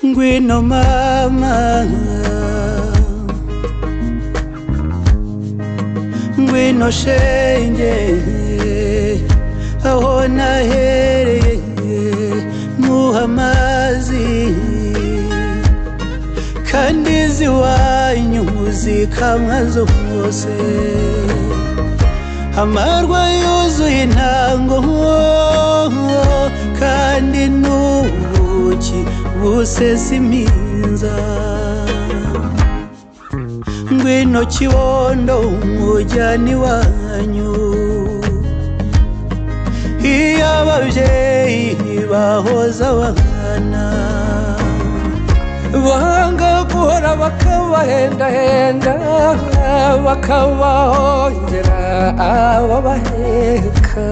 Ngwino mama, ngwino shenge, aho nahereye muha amazi, kandi iziwanyu zikamwa zose, amarwa yuzuye intango, kandi n'ubuki busesa iminza. Ngwino kibondo umujyani wanyu, iyo ababyeyi bahoza abana, banga guhora bakabahendahenda, bakabahongera ababaheka.